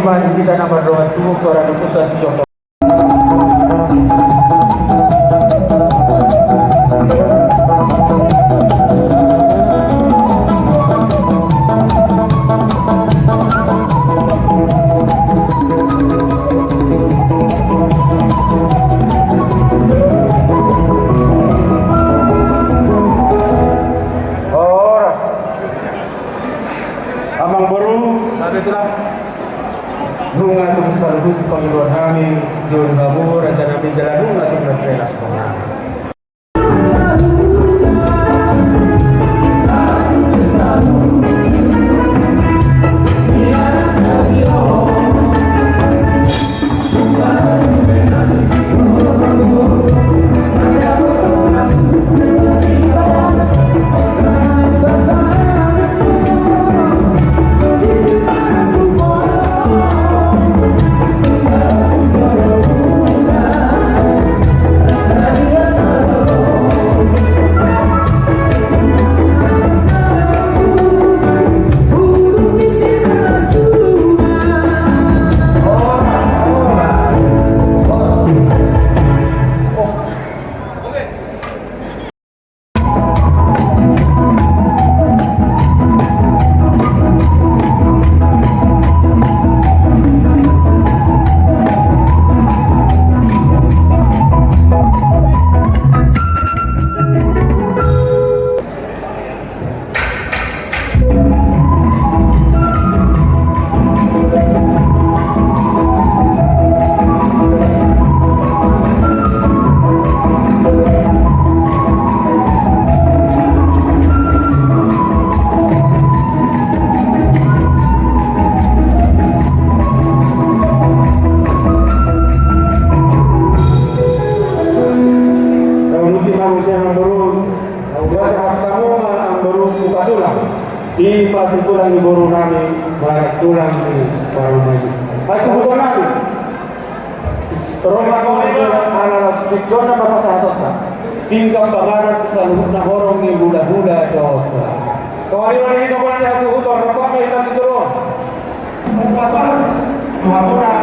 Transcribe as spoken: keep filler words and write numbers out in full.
Mari hita na mardongan tubu tu Amanta Debata. Horas. Amangboru, na tulang. Nunga tung saluhut pangidoan nami di on babu raja nami jala nunga tung na telas. Tauluti ma muse, amangboru. Ua sehat hamu ma, amangboru, upa tulang. I ma tulang ni boru nami, manganak tulang ni boru nami. Ai suhut nami. Ro ma hamu, ala las tingkos na pasahatonta. Tingkos panganan saluhutna horong ni hulahula dohot tulang. Songon i ma di hita boru ni hasuhuton, rap ma hita tu jolo. Tuhan muna